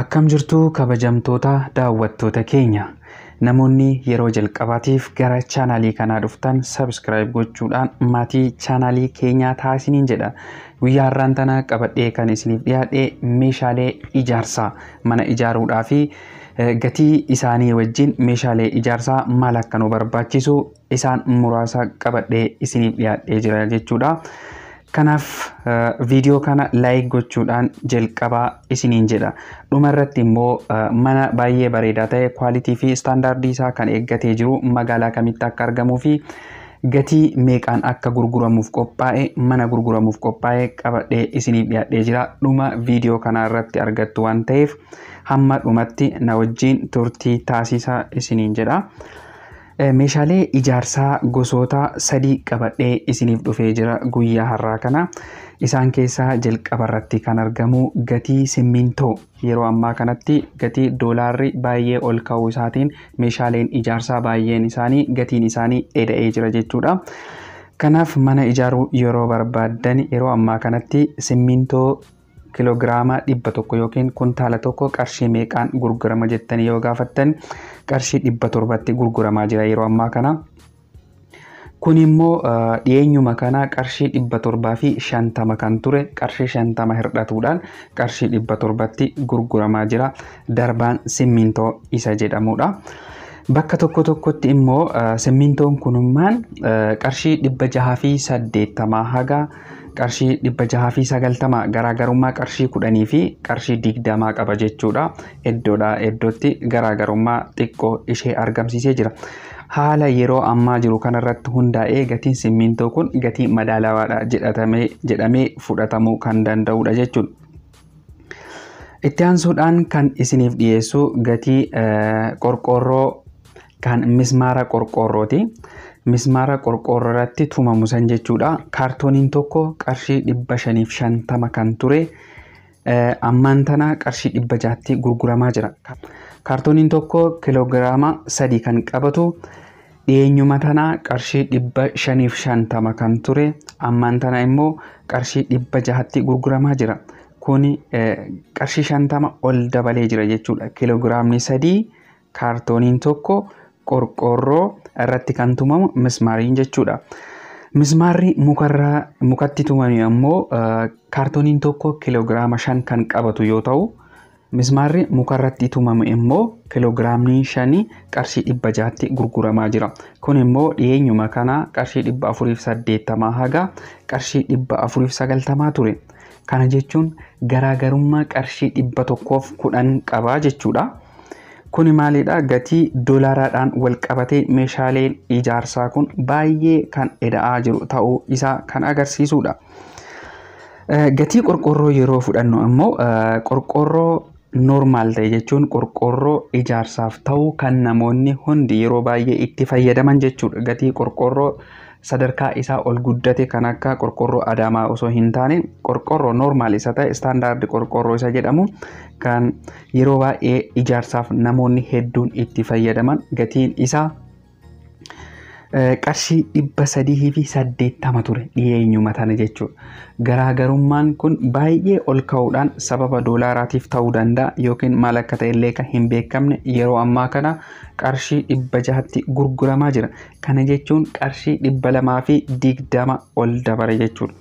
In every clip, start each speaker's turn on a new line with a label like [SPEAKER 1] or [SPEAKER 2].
[SPEAKER 1] Akkam jirtu kabajamtoota daawwattoota keenya. Namoonni yeroo jalqabaatiif gara chaanaalii kanaa dhuftan subscribe gochuudhaan maatii chaanaalii keenyaa taasisaniin jedha. Guyyaa har'aan tana qabadhee kan isiniif dhiyaadhe meeshaalee ijaarsaa mana ijaaruudhaa fi gatii isaanii wajjin meeshaalee ijaarsaa maal akka nu barbaachisu isaan muraasa qabadhee isiniif dhiyaadhee jira jechuudha. Kanaaf viidiyoo kana like gochuudhaan jalqabaa isiniin jedha. Dhuma irratti immoo mana baay'ee bareedaa ta'e quality fi istaandaardii isaa kan eeggatee jiru magaalaa kamitti akka argamuu fi gatii meeqaan akka gurguramuuf qophaa'e mana gurguramuuf qophaa'e qabadhee isiniif dhiyaadhee jira. Dhuma viidiyoo kanaa irratti argattu waan ta'eef hamma dhumatti na wajjin turtii taasisaa isiniin jedha. Meeshaalee ijaarsaa gosoota sadii qabadhee isiniif dhufee jira guyyaa har'aa kana. Isaan keessaa jalqaba irratti kan argamu gatii simmintoo. Yeroo ammaa kanatti gatii doolaarri baay'ee ol ka'uu isaatiin meeshaaleen ijaarsaa baay'een isaanii gatiin isaanii eda'ee jira jechuudha. Kanaaf mana ijaaruu yeroo barbaaddan yeroo ammaa kanatti simmintoo kiloogiraama 100 yookiin kuntaala tokko qarshii meeqaan gurgurama jettanii yoo gaafattan qarshii 700tti gurguramaa jira yeroo ammaa kana. Kun immoo dhiyeenyuma kana qarshii 750 kan ture qarshii 50 hir'atuudhaan qarshii 700tti gurguramaa jira. Darbaan simmintoo isa jedhamudha. Bakka tokko tokkotti immoo simmintoon kunummaan qarshii 680 haga qarshii 690 garaagarummaa qarshii 10 fi qarshii 20 qaba jechuudha. Iddoodhaa iddootti garaagarummaa xiqqoo ishee argamsiisee jira. Haala yeroo ammaa jiru kanarratti hundaa'ee gatiin simmintoo kun gatii madaalawaadha jedhamee fudhatamuu kan danda'udha jechuudha. Itti aansuudhaan kan isiniif dhiyeessu gatii qorqoorroo kan mismaara qorqoorrooti. Mismaara qorqoorroo irratti tumamu san jechuudha. Kaartooniin tokko qarshii 550 kan ture ammaan tana qarshii 600tti gurguramaa jira. Kaartooniin tokko kiloogiraama 3 kan qabatu dhiyeenyuma tana qarshii 550 kan ture ammaan tana immoo qarshii 600tti gurguramaa jira. Kuni qarshii 50 ol dabalee jira jechuudha. Kiloogiraamni 3 kaartooniin tokko qorqoorroo irratti kan tumamu mismaariin jechuudha. Mismaarri mukatti tumame ammoo kaartooniin tokko kiloogiraama 5 kan qabatu yoo ta'u, mismaarri mukarratti tumame immoo kiloogiraamni 5 qarshii 600tti gurguramaa jira. Kun immoo dhiyeenyuma kana qarshii 480 haga qarshii 490 ture. Kana jechuun garaagarummaa qarshii 110 qaba jechuudha. Kuni maalidha? Gatii doolaaraadhaan wal qabatee meeshaaleen ijaarsaa kun baay'ee kan eda'aa jiru ta'uu isaa kan agarsiisudha. Gatii qorqoorroo yeroo fudhannu immoo qorqoorroo normaal ta'e jechuun qorqoorroo ijaarsaaf ta'u kan namoonni hundi yeroo baay'ee itti fayyadaman jechuudha. Gatii qorqoorroo sadarkaa isaa ol guddate kan akka qorqoorroo Adaamaa osoo hin taane qorqoorroo normaal isa ta'e istaandaardi qorqoorroo isa jedhamu kan yeroo baay'ee ijaarsaaf namoonni hedduun itti fayyadaman gatiin isaa qarshii 380 ture dhiyeenyuma tana jechuudha. Garaagarummaan kun baay'ee ol ka'uudhaan sababa doolaaraatiif ta'uu danda'a yookiin maal akka ta'e illee kan hin beekamne yeroo ammaa kana qarshii 600tti gurguramaa jira. Kana jechuun qarshii 220 ol dabale jechuudha.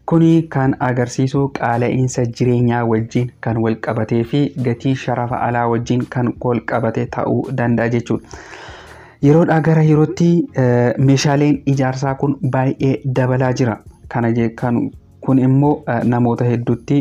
[SPEAKER 1] Kuni kan agarsiisu qaala'insa jireenyaa wajjin kan wal qabatee fi gatii sharafa alaa wajjin kan wal qabate ta'uu danda'a jechuudha. Yeroodhaa gara yerootti meeshaaleen ijaarsaa kun baay'ee dabalaa jira. Kun immoo namoota hedduutti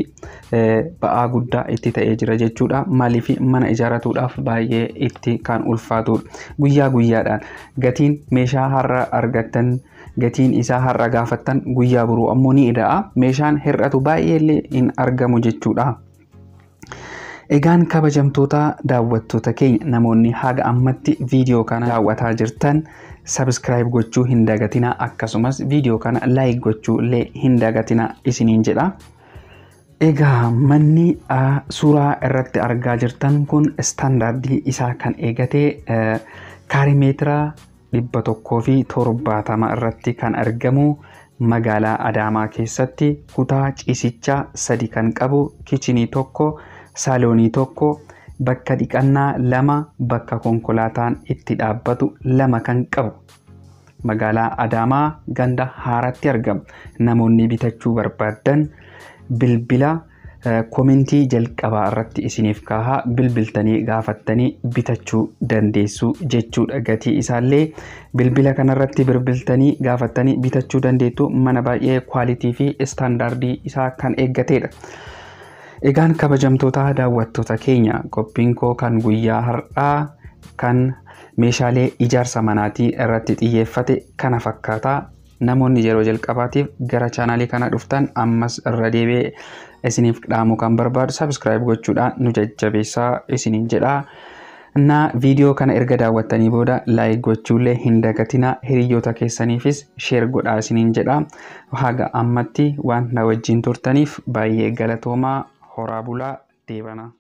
[SPEAKER 1] ba'aa guddaa itti ta'ee jira jechuudha. Maaliif mana ijaarratuudhaaf baay'ee itti kan ulfaatudha. Guyyaa guyyaadhaan gatiin meeshaa har'a argattan gatiin isaa har'a gaafattan guyyaa boruu ammoo ni eda'a. Meeshaan hir'atu baay'ee illee hin argamu jechuudha. Egaan kabajamtoota daawwattoota keenya namoonni haga ammatti viidiyoo kana daawwataa jirtan subscribe gochuu hin dagatinaa akkasumas viidiyoo kana like gochuu illee hin dagatinaa isiniin jedha. Egaa manni suuraa irratti argaa jirtan kun istaandaardii isaa kan eegate kaarimeetira 170 irratti kan argamu magaalaa Adaamaa keessatti kutaa ciisichaa 3 kan qabu kichinii 1 saaloonii 1, bakka dhiqannaa 2, bakka konkolaataan itti dhaabbatu 2 kan qabu. Magaalaa Adaamaa ganda Haaraatti argama. Namoonni bitachuu barbaaddan bilbila komentii jalqabaa irratti isiniif kaahaa, bilbiltanii gaafattanii bitachuu dandeessu jechuudha. Gatii isaallee bilbila kanarratti bilbiltanii gaafattanii bitachuu dandeettu. Mana baay'ee kwaalitii fi istaandaardii isaa kan eeggatedha. Egaan kabajamtoota daawwattoota keenya, qophiin koo kan guyyaa har'aa kan meeshaalee ijaarsa manaatii irratti xiyyeeffate kana fakkaata. Namoonni yeroo jalqabaatiif gara chaanaalii kana dhuftan, ammas irra deebi'ee isiniif dhaamuu kan barbaadu subscribe gochuudhaan nu jajjabeessaa isiniin jedha. Na viidiyoo kana erga daawwattanii booda like gochuullee hin dagatinaa, hiriyoota keessaniifis share godhaa isiniin jedha. Haga ammatti waan na wajjin turtaniif baay'ee galatoomaa, horaa bulaa, deebana.